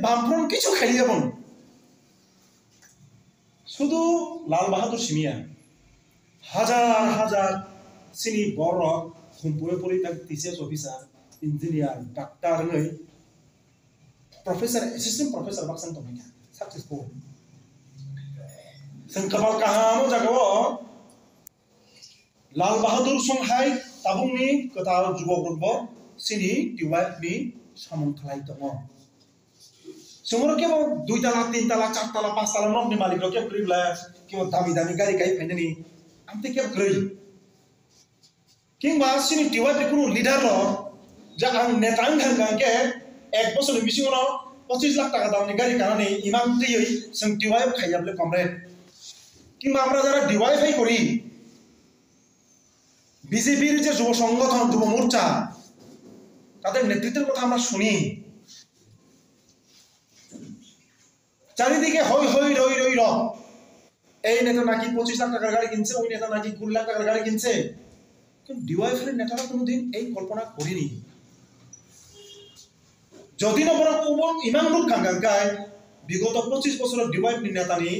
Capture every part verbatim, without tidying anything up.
Bamfront kichu khailiya bong. Sudu Lal Bahadur simiya. Hajar hajar chini borok humpui puri tak T C S officer, engineer, doctor wngwi professor, assistant professor baksa tongmani successful. Chwng kwpal kaham o jaga o Lal Bahadur song hai tabukni kwtal jubokrokbo chini T Y F ni samung khlai tongo. Chwngno kebo dui tala, tin tala, char tala, panch tala nokni malik rok kebo kwrwi bla, kebo dami dami gari kai phainani amtwi kebo kwrwi. Kingba chini T Y F ni kunu leader rok je ang neta wngkha hwnkhe ek bosorni bisingo no pochis lakh taka damni gari kanani imang twiwi chwng T Y F khaiya bole comrade. Kingba amra jara D Y F hai kori, B J P-র যে যুব সংগঠন, যুব মোর্চা, তাদের নেতৃত্বের কথা আমরা শুনি। চারিদিকে হই হই রই রই র। এই নেতা নাকি পঁচিশ লাখ টাকার গাড়ি কিনছে, ওই নেতা নাকি কুড়ি লাখ টাকার গাড়ি কিনছে। কিন্তু ডিওয়াইএফআই এর নেতারা কোনোদিন এই কল্পনা করেনি। Jodi no borok ubon imang nuk kang kang kai, bigoto pochis bosoro D Y F ni neta ni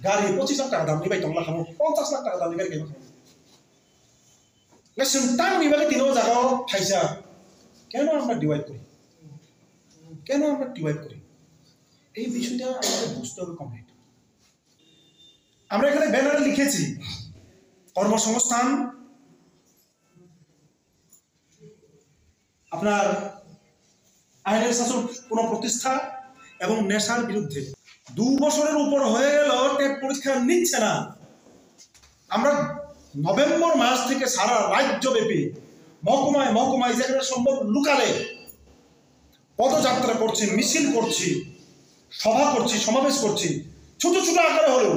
gari pochis lakh taka dam ni bai tong lakha mo, ponchas lakh taka dam ni gari kaiba khamu. Na chwng tang ni bagwi tini o jaga o phaisa, keno amra D Y F kori? Keno amra D Y F kori? এই বিষয়টা আমাদের বুঝতে হবে কমরেড। আমরা এখানে ব্যানারে লিখেছি কর্মসংস্থান, আপনার আইনের শাসন পুনঃপ্রতিষ্ঠা এবং নেশার বিরুদ্ধে। দু বছরের উপর হয়ে গেল টেট পরীক্ষা নিচ্ছে না। আমরা নভেম্বর মাস থেকে সারা রাজ্যব্যাপী মহকুমায় মহকুমায় যেখানে সম্ভব লোকালে পদযাত্রা করছি, মিছিল করছি, সভা করছি, সমাবেশ করছি, ছোট ছোট আকারে হলেও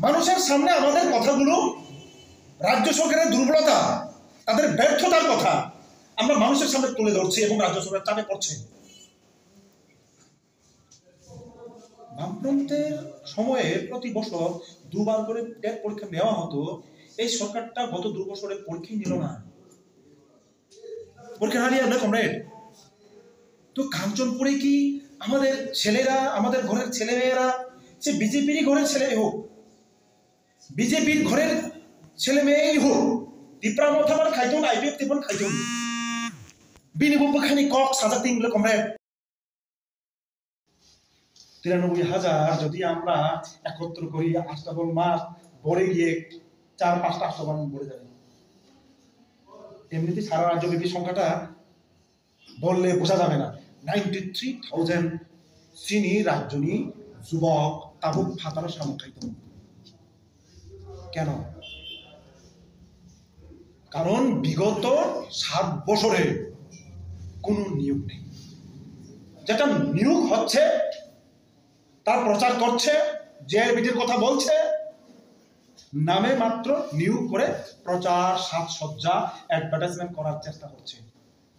মানুষের সামনে আমাদের কথাগুলো, রাজ্য সরকারের দুর্বলতা, তাদের ব্যর্থতার কথা আমরা মানুষের সামনে তুলে ধরছি এবং রাজ্য সরকার চাপে পড়ছে। বামফ্রন্টের সময়ে প্রতি বছর দুবার করে টেট পরীক্ষা নেওয়া হতো, এই সরকারটা গত দু বছরে পরীক্ষাই নিল না। পরীক্ষা না নিয়ে আমরা কমরেড, তো কাঞ্চনপুরে কি আমাদের ছেলেরা, আমাদের ঘরের ছেলেমেয়েরা, সে বিজেপিরই ঘরের ছেলে হোক, বিজেপির ঘরের ছেলে মেয়েই হোক, তিপ্রা মথা বার খাইতো না, আইপিএফ তিপন খাইতো না। বিনি বুব্বু খানি কক সাজা তিন বলে কমরেড। তিরানব্বই হাজার যদি আমরা একত্র করি, আস্তাবল মাস ভরে গিয়ে চার পাঁচটা আস্তাবল ভরে যাবে। এমনিতে সারা রাজ্যব্যাপী সংখ্যাটা বললে বোঝা যাবে না। নাইনটি থ্রি থাউজেন্ড চিনি রাজ্যনি যুবক তাবুক ফাতারো সামুক খাইতো। কেন? কারণ বিগত সাত বছরে কোনো নিয়োগ নেই। যেটা নিয়োগ হচ্ছে, তার প্রচার করছে, জেআরবিটির কথা বলছে, নামে মাত্র নিয়োগ করে প্রচার, সাজসজ্জা, অ্যাডভার্টাইজমেন্ট করার চেষ্টা করছে।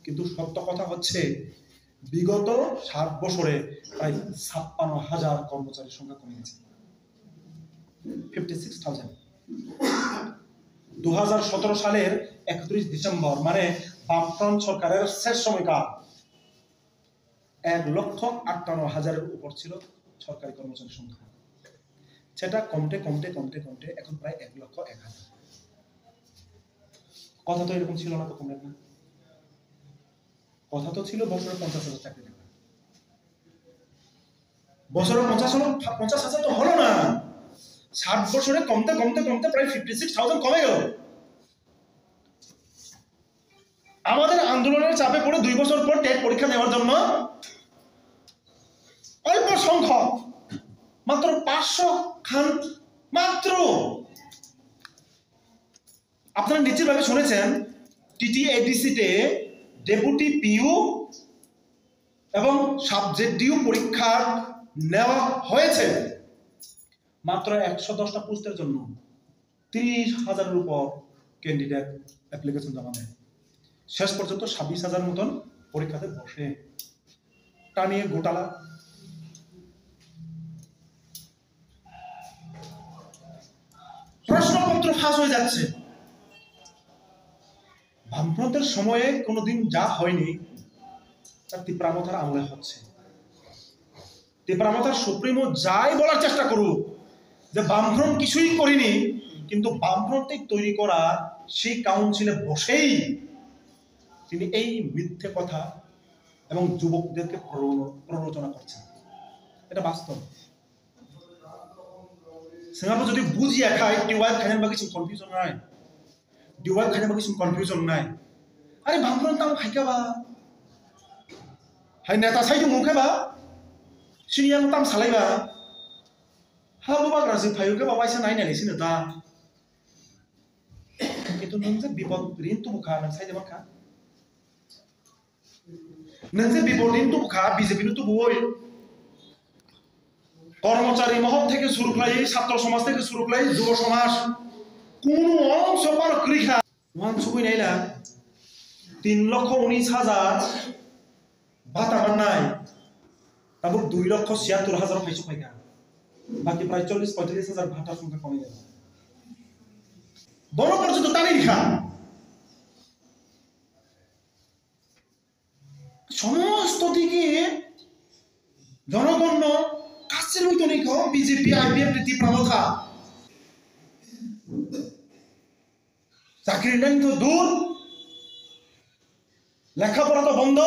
কিন্তু সত্য কথা হচ্ছে, বিগত সাত বছরে প্রায় ছাপ্পান্ন হাজার কর্মচারীর সংখ্যা কমে গেছে। Fifty six thousand. দু হাজার সতেরো সালের একত্রিশ ডিসেম্বর, মানে বামফ্রন্ট সরকারের শেষ সময়কাল, এক লক্ষ আটান্ন হাজারের উপর ছিল সরকারি কর্মচারীর সংখ্যা। সেটা কমতে কমতে কমতে কমতে এখন প্রায় এক লক্ষ এক হাজার। কথা তো এরকম ছিল না, তো কমে না। কথা তো ছিল বছরে পঞ্চাশ হাজার চাকরি দেবে। বছরে পঞ্চাশ হলো, পঞ্চাশ হাজার তো হলো না, সাত বছরে কমতে কমতে কমতে প্রায় ফিফটি সিক্স থাউজেন্ড কমে গেল। আমাদের আন্দোলনের চাপে পড়ে দুই বছর পর টেট পরীক্ষা দেওয়ার জন্য অল্প সংখ্যক, মাত্র পাঁচশো খান, মাত্র। আপনারা নিশ্চিতভাবে শুনেছেন, টিটিএডিসিতে ডেপুটি পিইউ এবং সাবজেক্ট ডিইউ পরীক্ষা নেওয়া হয়েছে মাত্র একশো দশটা পোস্টের জন্য। তিরিশ হাজারের উপর ক্যান্ডিডেট অ্যাপ্লিকেশন জমা দেয়। শেষ পর্যন্ত ছাব্বিশ হাজার মতন পরীক্ষাতে বসে। টানিয়ে গোটালা। প্রশ্নপত্র ফাঁস হয়ে যাচ্ছে। বামফ্রন্টের সময়ে কোনোদিন যা হয়নি, তা তিপ্রা মথার আমলে হচ্ছে। ত্রিপুরা মথার সুপ্রিমো যাই বলার চেষ্টা করুক যে বামফ্রন্ট কিছুই করেনি, কিন্তু বামফ্রন্টে তৈরি করা সেই কাউন্সিলে বসেই তিনি এই মিথ্যে কথা এবং যুবকদেরকে প্ররো- প্ররোচনা করছেন। এটা বাস্তব। সেনাপতি যদি বুঝিয়া খায়, টিউবওয়েল খাইনার বাকি কনফিউশন নাই। Diwar khaina bagwi chwng confusion nai. Are bangphano tamo khaikha ba? Hai neta sai tongmung khe ba? Sini yang tam salai ba? Ha bubagra se phaio khe ba waisa nai nai sini ta. Kintu nwng je bipod rin tubu kha, nwng sai de kha. Nwng je bipod rin tubu kha, B J P no tubu oi. কর্মচারী মহল থেকে শুরু করে ছাত্র সমাজ থেকে শুরু করে যুব সমাজ কোনো অংশ পার করি খা ওয়ান ছুকুই নাইলা তিন লক্ষ উনিশ হাজার ভাতা মান্নাই তারপর দুই লক্ষ ছিয়াত্তর হাজার পাইছো পাইকা বাকি প্রায় চল্লিশ পঁয়তাল্লিশ হাজার ভাতা সংখ্যা কমে গেল বড় পর্যন্ত টানি খা সমস্ত দিকে জনগণ কাছে রইত নেই কেউ বিজেপি আইপিএফ নীতি প্রবথা চাকরি নেই তো দূর লেখাপড়া তো বন্ধ